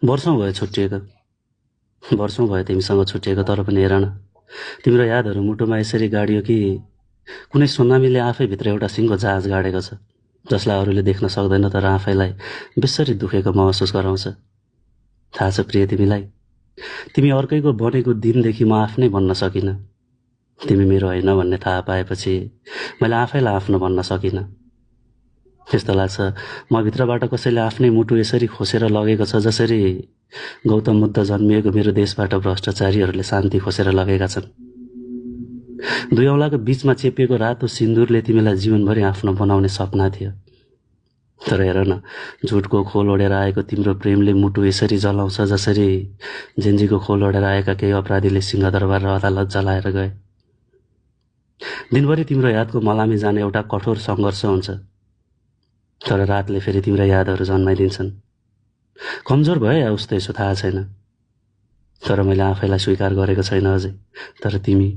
वर्षौं भयो छुट्टिएको, वर्षौं भयो तिमीसँग छुट्टिएको। तर पनि हेर न, तिम्रो यादहरू मुटुमा यसरी गाडियो कि कुनै सुनामीले आफैभित्र एउटा सिङ्गो जहाज गाडेको छ, जसलाई अरूले देख्न सक्दैन तर आफैलाई बेसरी दुखेको महसुस गराउँछ। थाहा छ प्रिय तिमीलाई, तिमी अर्कैको बनेको दिनदेखि म आफ्नै बन्न सकिनँ। तिमी मेरो होइन भन्ने थाहा पाएपछि मैले आफैलाई आफ्नो भन्न सकिनँ। यस्तो लाग्छ म भित्रबाट कसैले आफ्नै मुटु यसरी खोसेर लगेको छ जसरी गौतम बुद्ध जन्मिएको मेरो देशबाट भ्रष्टाचारीहरूले शान्ति खोसेर लगेका छन्। दुई औँलाको बीचमा चेपिएको रातो सिन्दुरले तिमीलाई जीवनभरि आफ्नो बनाउने सपना थियो। तर हेर न, झुटको खोल ओढेर आएको तिम्रो प्रेमले मुटु यसरी जलाउँछ जसरी जेन्जीको खोल ओढेर आएका केही अपराधीले सिंहदरबार र अदालत जलाएर गए। दिनभरि तिम्रो यादको मलामी जाने एउटा कठोर सङ्घर्ष हुन्छ, तर रातले फेरि तिम्रा यादहरू जन्माइदिन्छन्। कमजोर भए या उस्तै छु थाहा छैन, तर मैले आफैलाई स्वीकार गरेको छैन अझै। तर तिमी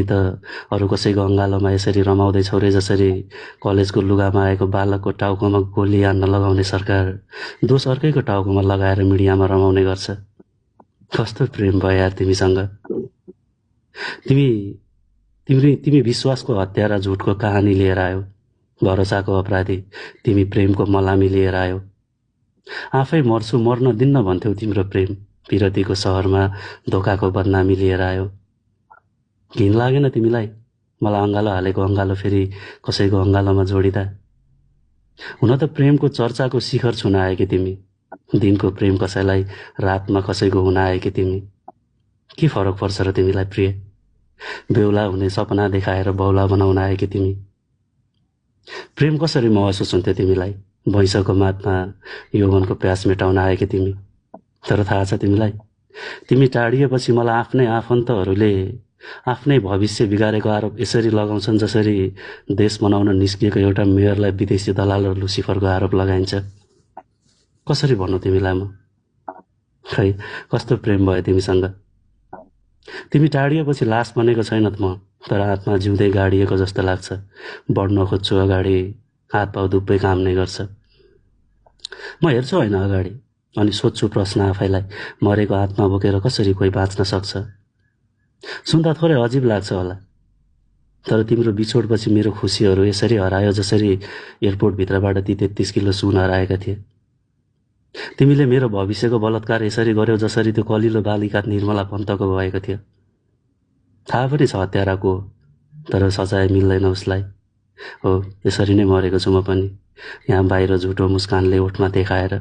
त अरू कसैको अङ्गालोमा यसरी रमाउँदैछौ रे जसरी कलेजको लुगामा आएको बालकको टाउकोमा गोली हान्न लगाउने सरकार दोष अर्कैको टाउकोमा लगाएर मिडियामा रमाउने गर्छ। कस्तो प्रेम भयो यार तिमीसँग। तिमी विश्वासको हत्या र झुटको कहानी लिएर आयो, भरोसाको अपराधी तिमी प्रेमको मलामी लिएर आयो। आफै मर्छु मर्न दिन्न भन्थ्यौ तिम्रो प्रेम पिरतीको सहरमा धोकाको बदनामी लिएर आयो। घिन लागेन तिमीलाई मलाई अङ्गालो हालेको अङ्गालो फेरि कसैको अङ्गालोमा जोडिँदा? हुन त प्रेमको चर्चाको शिखर छुन आएकी तिमी, दिनको प्रेम कसैलाई रातमा कसैको हुन आएकी तिमी। के फरक पर्छ र तिमीलाई प्रिय? बेहुला हुने सपना देखाएर बहुला बनाउन आएकी तिमी। प्रेम कसरी महसुस हुन्थ्यो तिमीलाई? भैँसको मातमा यौवनको प्यास मेटाउन आएकी तिमी। तर थाहा छ तिमीलाई, तिमी टाढिएपछि मलाई आफ्नै आफन्तहरूले आफ्नै भविष्य बिगारेको आरोप यसरी लगाउँछन् जसरी देश बनाउन निस्किएको एउटा मेयरलाई विदेशी दलाल र लुसिफरको आरोप लगाइन्छ। कसरी भन्नु तिमीलाई म? खै कस्तो प्रेम भयो तिमीसँग। तिमी टाढिएपछि लास बनेको छैनत म, तर आत्मा जिउँदै गाडिएको जस्तो लाग्छ। बढ्न खोज्छु अगाडि, हात पाउ दुब्बै काम नै गर्छ। म हेर्छु होइन अगाडि अनि सोध्छु प्रश्न आफैलाई, मरेको आत्मा बोकेर कसरी कोही बाँच्न सक्छ? सुन्दा थोरै अजीब लाग्छ होला, तर तिम्रो बिछोडपछि मेरो खुसीहरू यसरी हरायो जसरी एयरपोर्टभित्रबाट ती 33 किलो सुन हराएका थिए। तिमीले मेरो भविष्यको बलात्कार यसरी गर्यौ जसरी त्यो कलिलो बालिका निर्मला पन्तको भएको थियो। थाहा पनि छ हत्यारा को, तर सजाय मिल्दैन उसलाई। हो, यसरी नै मरेको छु म पनि, यहाँ बाहिर झुटो मुस्कानले ओठमा देखाएर।